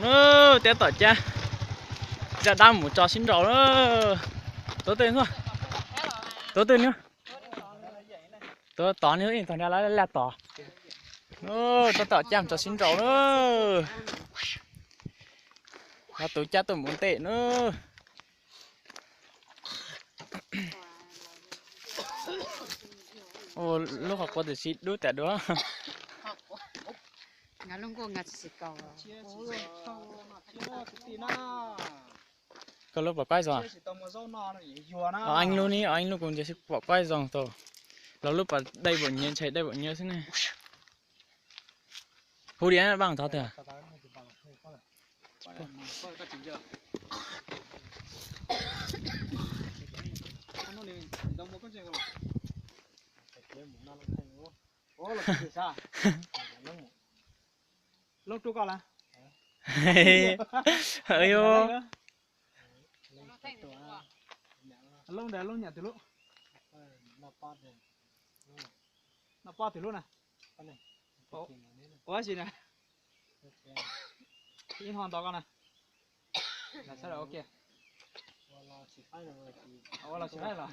Nub, tiab tom cab, caj dab mus tso sib nraus na. Tuav twg, tuav twg nub? Tuav tod nub, tog nrad laj tod. Nub, tiab tom cab mus tso sib nraus na. Nov tus cab tuaj mus ntej na. Lub qhov quav tam sim dub tas dua. Koj lub pom qaib zoo. Eeb lub ne, eeb lub kuv ntsia sib pom qaib zoo tau. Los lub pas dai npaum nyiav, ntshai dai npaum nyiav xwb ne. Hu diam vaj thov twg. Loob rub koj lawm. Loob ntawd loob nyam twg lub? Noj pob twg lub na? Ua si na. Ib hmo nto koj na. Sawv daws ua kiag. Ua los tsis faib los.